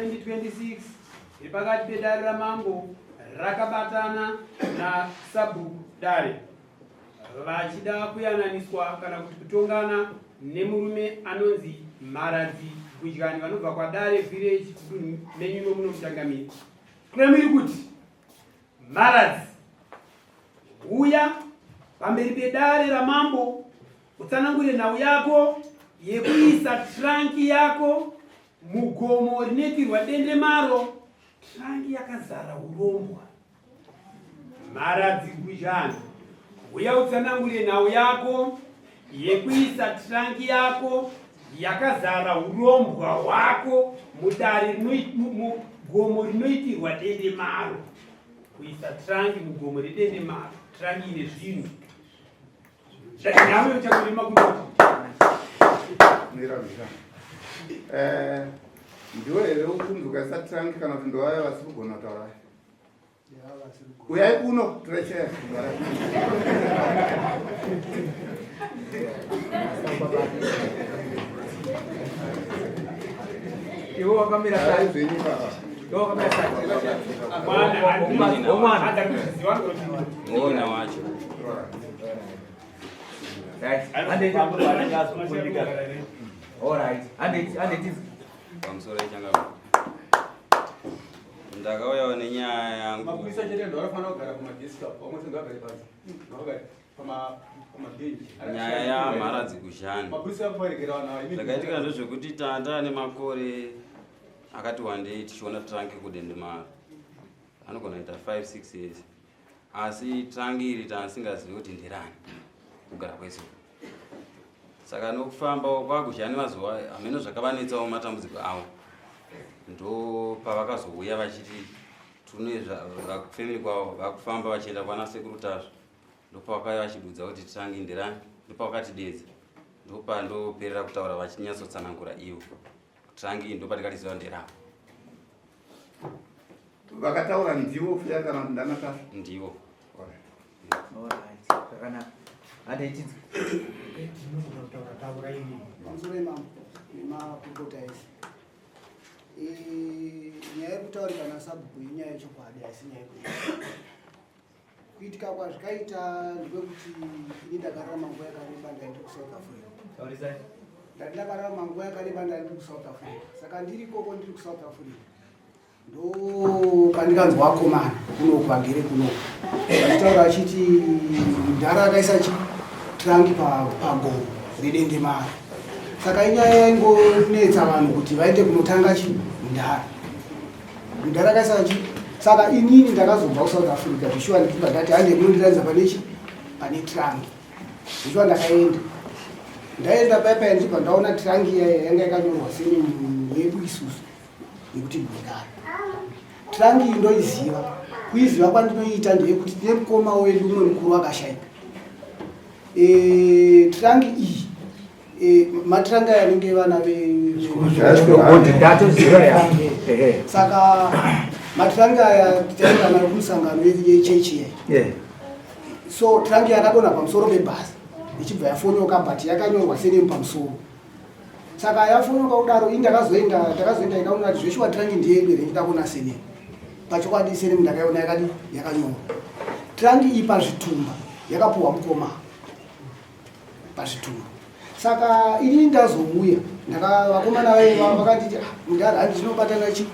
2026 iri pakati pedare ramambo rakabatana nasabhuku dare vachida kuyananiswa kana kuti kutongana nemurume anonzi Mharadzi Gudyani vanobva kwaDare village kudunhu menyu nomuno muchangamire. Claim iri kuti Mharadzi huya pamberi pedare ramambo utsanangure nhau yako yekuisa tranki yako mugomo rinoitirwa dendemaro tranki yakazara urombwa. Mharadzi Gwijani, huya utsanangure nhau yako yekuisa tranki yako yakazara urombwa hwako mudare mugomo rinoitirwa dendemaro. Kuisa tranki mugomo redendemaro, tranki ine zvinhu nhau yochakurima kunoti mira mira eh, ndiwe here ukunzi ukaisa tranki kana kuti ndovaya vasiri kugona kutaura Uyai kuno turecheya. Iwe wakamira sai zvenyu baba. Iwe wakamira sai. Mwana. Mwana wacho. Right. All right. Handei handei. Pamusoro yechanga. Ndakauyawo nenyaya yangu. Mapurisa chete ndo vanofanira kugara kumadesk apo, vamwe sengavagare pasi. Vagare pamabhenji. Nyaya yaMharadzi Kushani. Mapurisa akuvaregera vanhu ava. Zvakaitika ndezvekuti tanga nemakore akati wandei tichiona tranki kudendemaro. Anogona kuita 5 6 years. Asi tranki iri tandisingazivi kuti nderani kugara kwese. Saka nokufamba kwakuzhani mazuva hameno zvakavanetsawo matambudziko avo ndopavakazouya vachiti tune family kwavo vakufamba vachienda kwana sekuru Tasvu ndopavakauya vachidudza kuti titange nderani ndopavakatidedza ndopandoperera kutaura vachinyatsotsanangura ivo tirangi ndopatikatiziva nderavo Vakataura ndivo fuya kana kuti ndana Tasvu? Ndivo. Alright. Zvakanaka. Handei tinzwe. Ndinogona kutaura taura ini. Pamusoro imambo nemakurukota ese. Nyaya iri kutaurika nasabhuku inyaya yechokwadi haisi nyaya yekuti. Kuitika kwazvikaita ndkwekuti ini ndakararama nguva yakareba ndaindi kuSouth Africa. Taurisai. Ndati ndakararama nguva yakareba ndaindi kuSouth Africa. Saka ndiri ikoko ndiri kuSouth Africa. Ndopandikanzwa vakomana kunoku vagere kunoku vachitaura vachiti mudhara akaisa chi trangi pagomo redendemaro. Saka inyaya yaingonetsa vanhu kuti vaende kunotanga chi mudhara. Mudhara akaisa chi saka inini ndakazobva kuSouth Africa zvishuwa ndichibva ndati hande munondiratidza pane chi pane trangi. Zvishuwa ndakaenda. Ndaenda paya paya ndichibva ndaona trangi iya yanga yakanyorwa seni yedu isusu. Yekuti Bhundara. Trangi iyi ndoiziva. Kuiziva kwandinoita ndeyekuti tine mukoma wedu umwe mukuru akashaika. E, trangi iyi e, matrangi aya anenge vana ve Ndatoziva ya. Ehe. Saka matrangi aya titaenda nayo kumusangano yechechi iya. Yeah. So trangi yakadonha pamusoro pebhasi ichibva yafonyoka but yakanyorwa senemu pamusoro. Saka yafonyoka kudaro ini ndakazoenda ndakazoenda ndikaona kuti zveshuwa trangi ndiyedu here ndida kuona senemu. Pachokwadi senemu ndakaiona yakadi yakanyorwa. Trangi iyi pazvitumba yakapuhwa mukoma pazvitumba. Saka ini ndazouya ndaka vakomana vaye vakanditi ah, mudhara handi tinobatana chi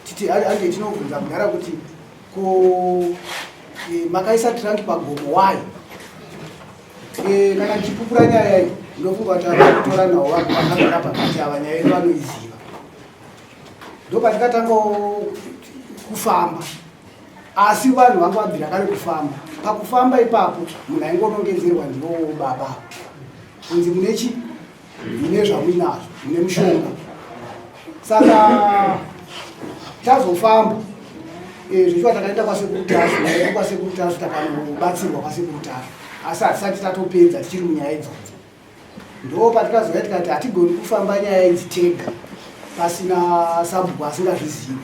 titi handi tinobvunza mudhara kuti ko e, makaisa trangi pagomo why? E, kana ndichipupura nyaya iyi ndofunga kuti ava kutora nhau vanhu vakagara pakati ava nyaya yedu vanoiziva. Ndopatikatanga kufamba asi vanhu vanga vabvira kare kufamba. Pakufamba ipapo munhu aingonongedzerwa ndivo baba kunzi mune chi mune zvamuinazvo mune mushonga. Saka tazofamba zvichiwa takaenda kwasekuru Tasvu, taenda kwasekuru Tasvu takanobatsirwa kwasekuru Tasvu, asi hatisati tatopedza tichiri munyaya idzodzo. Ndo patikazouya tikati hatigoni kufamba nyaya idzi tega pasina sabhuku asingazvizivi.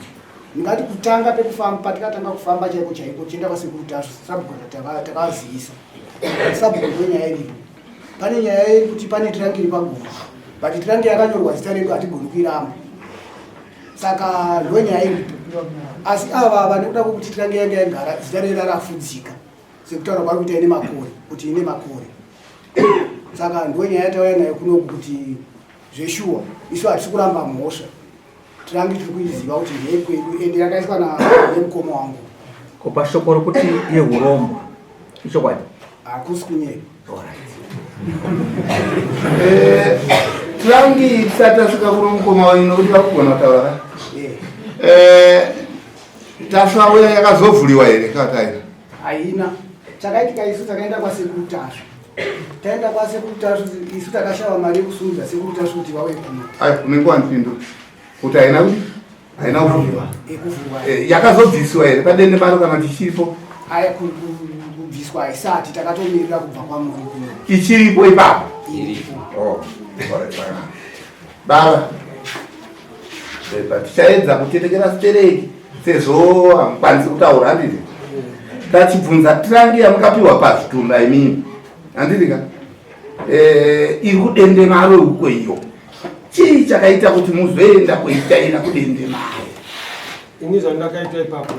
Ndingati kutanga pekufamba patikatanga kufamba chaiko chaiko tichienda kwasekuru Tasvu, sabhuku takavazivisa. Sabhuku ndo nyaya iripo. Pane nyaya yekuti pane tirangi iri pagomo, but tirangi yakanyorwa zita redu hatigoni kuiramba. Saka ndonyaya iripo, asi ava ava nekuda kwekuti tirange yanga yagara zita rera rafudzika sekutaura kwari kuita ine makore kuti ine makore, saka ndonyaya yatauya nayo kunoku kuti zveshuwa isu hatisi kuramba mhosva, tirange tiri kuiziva kuti ndeyekwedu ende yakaiswa nemukoma wangu. Ko pashoko rokuti yehurombwa ichokwadi? Hakusi kunyepa. Tirangi tisati tasvika kuno mukoma wenyu nokuti vakugona kutaura. Tasvauya yakazovhuriwa here kataira? Haina. Chakaitika, isu takaenda kwasekuru Tasvu. Taenda kwasekuru Tasvu, isu takashava mari yekusumudza sekuru Tasvu kuti vauye kuno. Ai, unenge wandipindura kuti haina kuti haina kuvhuriwa. Kuvhurwa. Yakazobvisiwa here padende maro kana kuti ichiripo? Aya, kubviswa haisati, takatomirira kubva kwamuri kuno. Ichiripo ipapo? Iripo. Oh, alright, fine. Baba, tichaedza kutetekera stereki sezvo hamukwanisi kutaura, handiti? Tachibvunza, tirangi yamukapiwa pazvitumba imimi, handiti ka, iri kudendemaro uko iyo, chii chakaita kuti muzoenda kuitaira kudendemaro? Ini zvandakaita ipapo,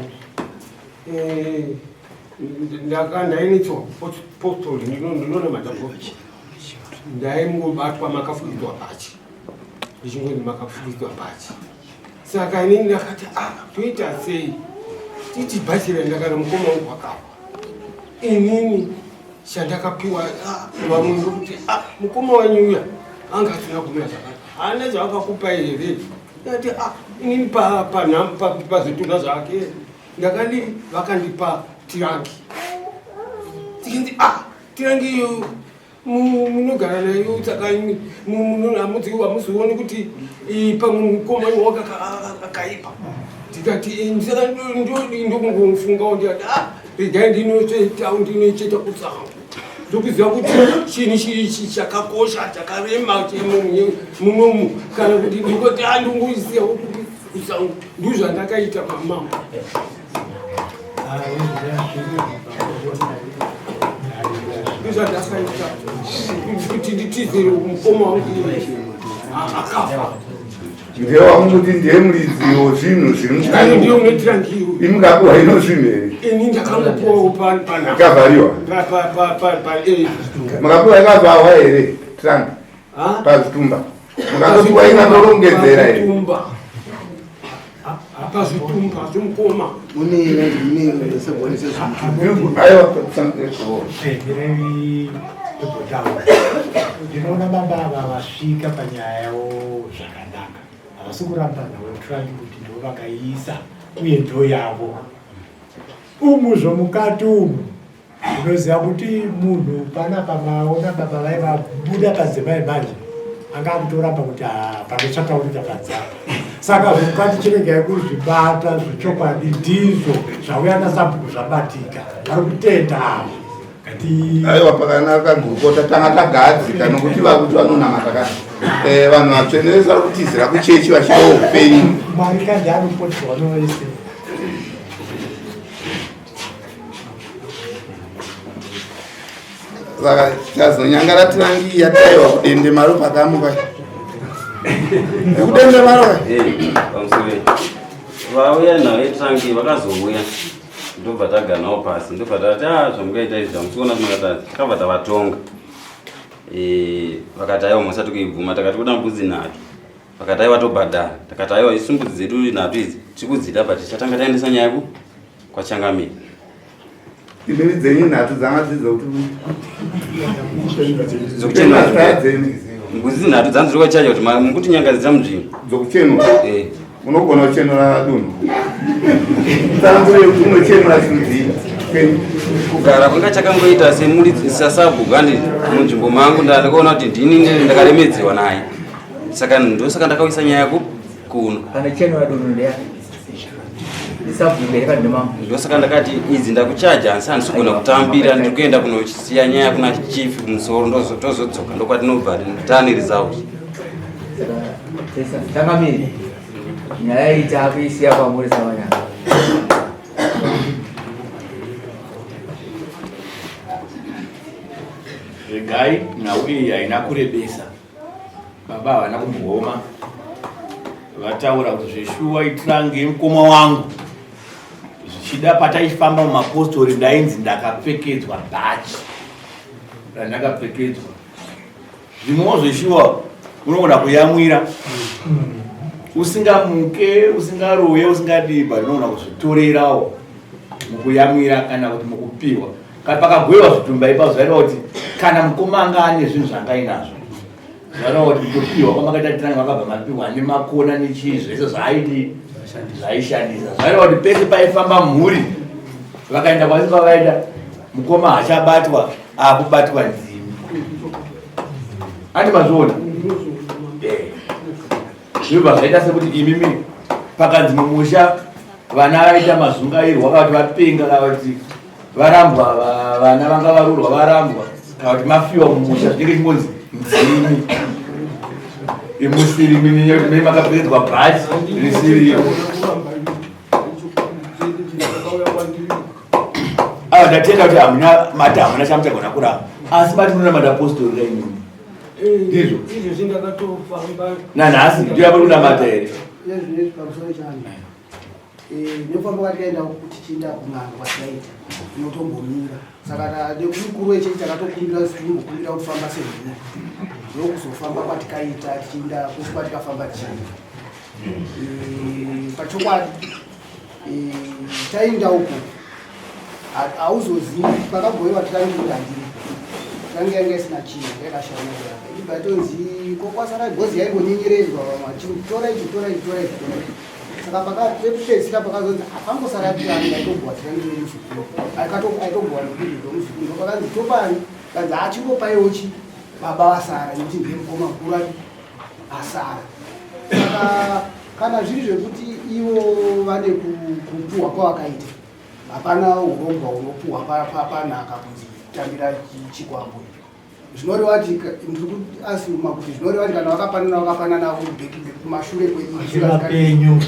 ndainetswa postori, ndinonamata postori, ndaingobatwa makafukidzwa bhachi, ndichingonzi makafukidzwa bhachi. Saka inini ndakati, ah, toita sei titi bhachi randakana mukoma wangu wakafa, inini chandakapiwa, ah, vamwe ndokuti, ah, mukoma wanyu uya anga asina kumira zvakati, haana zvavakakupai here? Ndati, ah, inini pazvitunha zvake ndakadi vakandipa tirangi. Tikinzi, ah, tirangi iyo munogara nayo, saka hamuzioni kuti pamwe mukoma waka akaipa. Ndikati saka ndokungofungawo, ndikati, ah, regai ndinocheta, ndinocheta kutsango, ndokuziva kuti chinhu chichi chakakosha chakarema munomu, kana kuti ndikoti andongoisiya kusango. Ndozvandakaita, mamambo. Ndozvandakaita kuti nditizire mukoma wangu akafa. Ndiye wamukuti ndiye muridzi wezvinhu zviri mukati? Ndiye unetirangiyo. Imukapiwa ino zvinhu here? Ini ndakangopuwawo pana Ikavhariwa? Makapiwa ikavharwa here trangi pazvitumba? Mukangopiwa ikandorongedzera here? Pazvitumba, pazvitumba zvemukoma. Mune sebonise. Aiwa. Mirevi tombotaura, ndinoona baba ava vasvika panyaya yavo zvakanaka, havasi kuramba nhau trangi kuti ndo vakaiisa uye ndo yavo. Umu zvomukati umu unoziva kuti munhu panapa maona baba vai vabuda panze mai manje anga akutoramba kuti panochataurika panze apa. Saka zvomukati chiregai kuzvibata, zvechokwadi ndizvo zvauya nasabhuku zvabatika, vari kutenda ava ngati Aiwa, pakanaka gurukota, tanga tagadzika nokuti vakuti vanonamata ka. Vanhu vatsvene vese vari kutizira kuchechi vachidawo upenyu. Mwari kandi anopotirwa novese. Saka chazonyangara tirangi yataiwa kudendemaro pakamuka kudendemaro. Pamusoro vauya nayo trangi, vakazouya ndobva tagara navo pasi, ndobva tati, a, zvamukaita izvi hamusiona tinokatadza. Takabva tavatonga. Vakati aiwa, musati kuibvuma. Takati kuda mbudzi nhatu, vakati aiwa, tobhadhara. Takati aiwa, isu mbudzi dzedu nhatu idzi tiri kudzida, but tichatanga taendesa nyaya ku kwachangamira. Imimi dzenyu nhatu dzanga dziri dzokuti Dzokuchenura. Dzenyu. Mbudzi nhatu dzanzi tiri kwachaja kuti mukuti nyangadzidza munzvimbo. Dzokuchenura? Eh. Unogona kuchenura dunhu? Tsananguro yekuti unochenura chirudzii? Kugara kwanga chakangoita semuridzi sasabhuku andi munzvimbo mangu, ndakaona kuti ndini ndakaremedzerwa naye, saka ndosaka ndakauyisa nyaya kuno. Kana chenura dunhu ndeya isabhuku here kana ndemambo? Ndosaka ndakati idzi ndakuchaja, asi handisi kugona kutambira, ndiri kuenda kunosiya nyaya kuna chief kumusoro, tozodzoka, ndokwatinobva tane result. Saka changamire, nyaya iyi taakuisiya kwamuri samanyanga. Regai, nhau iyi haina kurebesa. Baba havana kumbooma. Vataura kuti zveshuwa itrangi yemukoma wangu. Zvichida pataifamba mumapostori ndainzi ndakapfekedzwa bhachi randakapfekedzwa. Zvimwewo zveshuwa unogona kuyamwira usingamuke, usingaroye, usingadii, but unogona kuzvitorerawo mukuyamwira kana kuti mukupiwa. Kana pakagoiwa zvitumba ipapo zvaireva kuti kana mukoma anga ane zvinhu zvanga ainazvo zvaireva kuti kutopiwa kwamakaita tirange makabva mapiwa nemakona nechii zvese zvaaidii zvaishandisa zvaireva kuti pese paifamba mhuri vakaenda kwasi kwavaida mukoma hachabatwa akubatwa ndimi ati mazviona eh. Zvibva zvaita sekuti imimi pakanzi mumusha vana vaita mazungairwa kana kuti vapenga kana kuti varambwa vana vanga varurwa varambwa kana kuti mafiwa mumusha zvinenge chingonzi nzimi imusiri mine makapfekedzwa bhachi risiriro. Ava ndatenda kuti hamuna mati hamuna chamuchagona kuramba asi mati munonamata postori kaimimi. Ndizvo. Izvozvi ndakatofamba. Nanhasi ndiyo yamuri kunamata here? Izvozvi pamusoro chani. Eh, nekufamba kwatikaenda tichienda kun'anga kwatikaita tinotombomira saka nekumukuru wechechi takatokumbira kuti tinombokumbira kufamba semhuri ndokuzofamba kwatikaita tichienda kwese kwatikafamba tichienda eh, pachokwadi eh, taenda uko hauzozivi pakagoiwa tirangi kuti handiri tirangi yanga isina chinhu yanga yakashama yanga ibva yatonzi kokwasara gozi yaingonyenyeredzwa vamwe vachiti tora ichi tora ichi tora ichi tora ichi saka pekupedzisira pakazonzi apangosara tirangi aitogowa tirangi nemuzukuru aitogowa nekuti ndomuzukuru ndopakanzi topani kanzi achingopaiwo chi baba vasara nekuti ndiye mukoma mukuru ati asara saka kana zviri zvekuti ivo vane kupuhwa kwavakaita hapana urombwa hunopuhwa panhaka kunzi tambira chikwambo zvinoreva kuti ndiri kuasuma kuti zvinoreva kuti kana vakapanana vakapanana kumashure kwevapenyu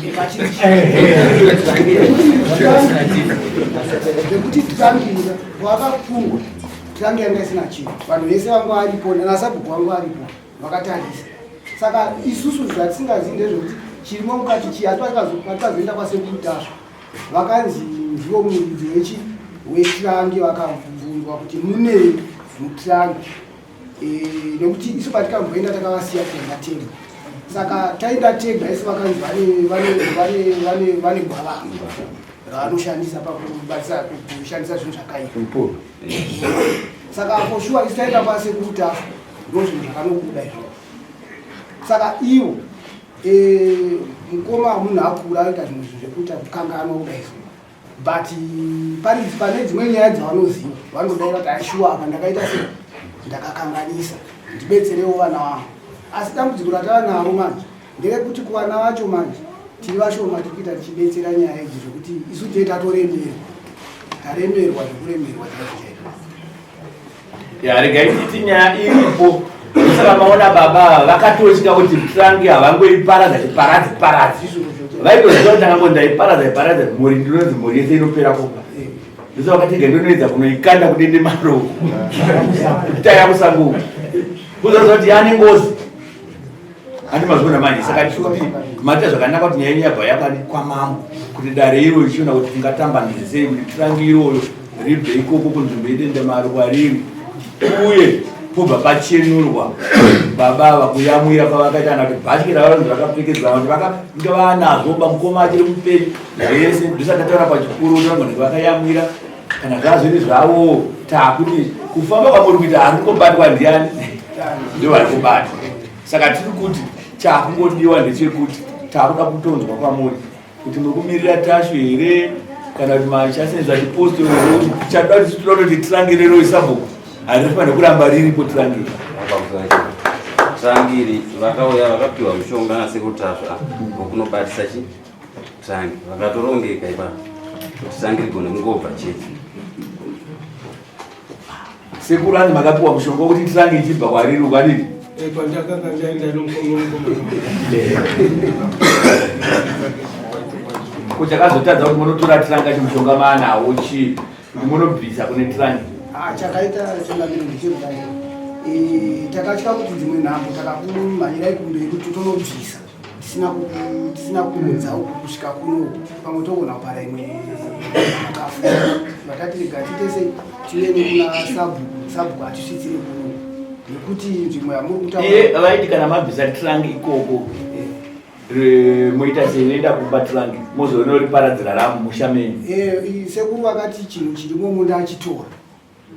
zvekuti titangira vakapfungwa titange yanga isina chinhu vanhu vese vanga varipo nanasabhuku vanga varipo vakatarisa saka isusu zvatisingazivi ndezvekuti chirimo mukati chii asi patikazoenda kwasekuru tasva vakanzi ndivo muridzi wechi wetirangi vakabvunzwa kuti munei mutirangi e, nekuti isu patikamboenda takavasiya tikaenda tega saka taenda tega isu vakanzi vane gwavanga ravanoshandisa pakubatisa kushandisa zvinhu zvakaipa saka for sure isu taenda kwasekuru tasva ndozvinhu zvakanobuda izvo saka ivo eh, mukoma munhu akura aita zvimwe zvinhu zvekuita kukanganwa kudai so but pari pane dzimwe nyaya dzavanoziva vanodaira kuti ashuwa apa ndakaita se ndakakanganisa ndibetserewo vana vangu asi dambudziko ratava naro manje nderekuti kuvana vacho manje tiri vashoma tiri kuita tichibetsera nyaya idzi zvekuti isu tee tatoremerwa taremerwa zvekuremerwa chaizvo chaizvo Ya, regai titi nyaya iripo. Saka maona baba ava vakatotya kuti trangi havangoiparadza chiparadzi paradzi. Vaitoziva kuti ndakangoti ndaiparadza iparadza mhuri ndinonzi mhuri yese inopera kufa. Ndosaka vakati ndinoedza kunoikanda kudende maro. Taya kusango uku. Kuzoziva kuti yane ngozi. Handi mazviona manje saka tiri kuti maita zvakanaka kuti nyaya yenyu yabva yakani kwamambo kuti dare iro richiona kuti tingatambanudze sei kuti tirangi iroro ribve ikoko kunzvimbo yedendemaro kwariri uye pobva pachenurwa baba ava kuyamwira kwavakaita kana kuti bhatyi ravanonzi vakapfekedzwa kuti vakange vanazvo bamukoma achiri mupenyu zvese ndisati ndataura pachikuru kuti vangonenge vakayamwira kana zvaa zviri zvavo takuti kufamba kwamuri kuita ari kungobatwa ndiani ndio vari kubatwa saka tiri kuti chakungodiwa ndechekuti takuda kutonzwa kwamuri kuti muri kumirira tashu here kana kuti machasenza chipostori chada kuti tinoda kuti tirangiriro isabhuku harifanire kuramba riripo tirangiri tirangiri vakauya vakapiwa mushonga nasekuru tasva wekunobatisa chi Tangi vakatorongeka ipapo kuti tangi rigone kungobva chete. Sekuru ani makapiwa mushonga wekuti tirange ichibva kwariri ukadini? Eh, pandakanga ndaenda nomukoma Ko chakazotadza kuti munotora tiranga chimushonga maanawo chii kuti munobvisa kune tirangi? Ah, chakaita changamiro ndechekudai eh, takatya kuti dzimwe nhambo takakumhanyirai kumberi kuti tonobvisa. Tisina kuudza uku kusvika kuno pamwe togona kupara imwe makafu vatati rega tiite sei tive nekuna sabhuku sabhuku atisvitsire kuno nekuti nzvimbo yamuri kutaura Iye vaiti kana mabvisa trangi ikoko moita sei noenda kumba trangi mozonoriparadzira ramumusha menyu. Eh, sekuru vakati chinhu chirimo munda achitora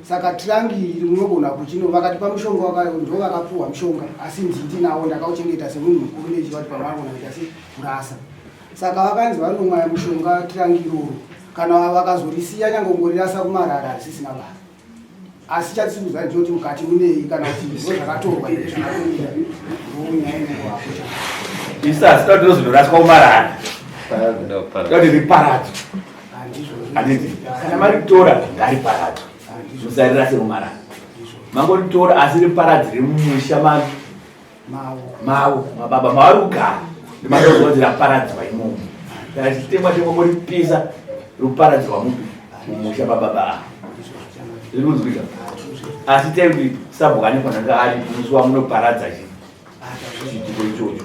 saka tirangi iri munogona kuchino vakatipa mushonga ndo vakapuhwa mushonga asi ndindinawo ndakauchengeta semunhu mukuru nechivati pamwe anogona kuita se kurasa saka vakanzi vanomwaya mushonga tirangi iroro kana vakazorisiya nyange kungorirasa kumarara harisisina basa asi chatisi kuziva ndinoti mukati munei kana kuti ndo zvakatorwa ine zvakatomira ndonyaya inongovapo. Isu asi toda kuti rizonoraswa kumarara, toda kuti riparadzwe. Handiti kana maritora ngariparadzwe, musarirase mumarara. Mangoritora asi riparadzire mumusha mavo mababa mavari kugara ndimatoziva raparadzwa imomo. Kana chitemwa temwa moripisa ruparadzirwa mupi mumusha mababa ava. Zviri kunzwika? Asi taikuti sabhuku anofanira kunge ari musi wamunoparadza chiitiko ichocho.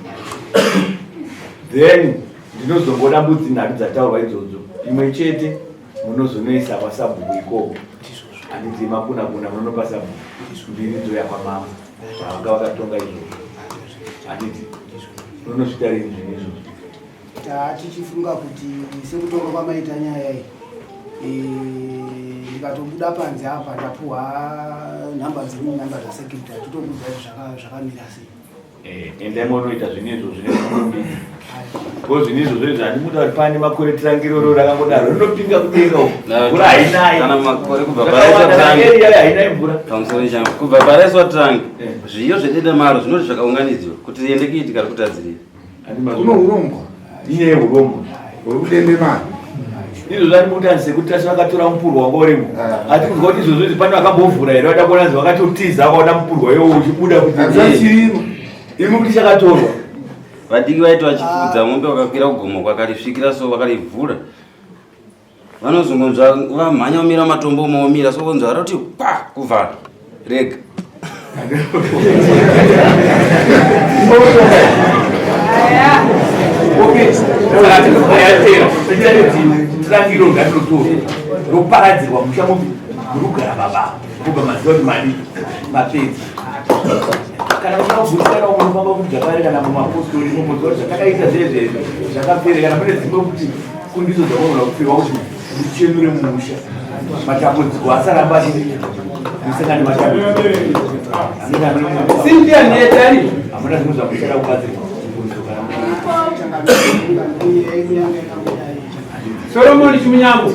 Then ndinozongoda mbudzi nhatu dzataurwa idzodzo, imwe chete munozonoisa kwasabhuku ikoko, handiti makuna kuna munonopa sabhuku, mbiri dzoya kwamambo zvavanga vakatonga izvozvo, handiti munonozviita rini zvinhu izvozvo? Tichifunga kuti sekutonga kwamaita nyaya iyi ndikatobuda panze apa ndapuhwa nhamba dzenyu, nhamba dzasekretary, totokudza kuti zvakamira sei. Endai monoita zvinhu izvo zvine mukurumbidza ko zvinhu izvo zvezvo handimuda kuti pane makore tirangiroro rakangodaro rinopinga kudenga uko mvura hainai. Kana makore kubva paraiswa trangi hainai mvura. Pamusoro changu kubva paraiswa trangi zviyo zvedendemaro zvinoti zvakaunganidzwa kuti riende kuitika rikutadzirira. Kuno urongwa inyaya yeurongwa huri kudendemaro. Izvo zvandikuti sekuti tasi vakatora mupurwa wanga urimo ati kunzwa kuti izvozvo izvi pane vakambovhura here vada kuona nzi vakatotiza vakaona mupurwa iwowo uchibuda kuti Chirimo imi kuti chakatorwa. Vadiki vaiti vachifudza mombe vakakwira kugomo kwakarisvikira so vakarivhura vanozongonzwa vamhanya vomira matombo momira so vonzwa roti pa kuvhara rega. Okay, saka tinoyatera tirangiro ngatirotora roparadzirwa musha mupi muri kugara baba kubva maziva kuti madi mapedza. Kana usina kugutsikana unofamba kujapari kana mumapostori imomo kuti zvatakaita zvezvezvi zvakapere. Kana mune dzimwe kuti kundiso dzamunogona kupirwa kuti muchenure mumusha matambudziko asaramba musangane matambudziko. Cynthia Netari. Hamuna zvimwe zvamuchada kubatsirwa kana Solomon Chimunyambo.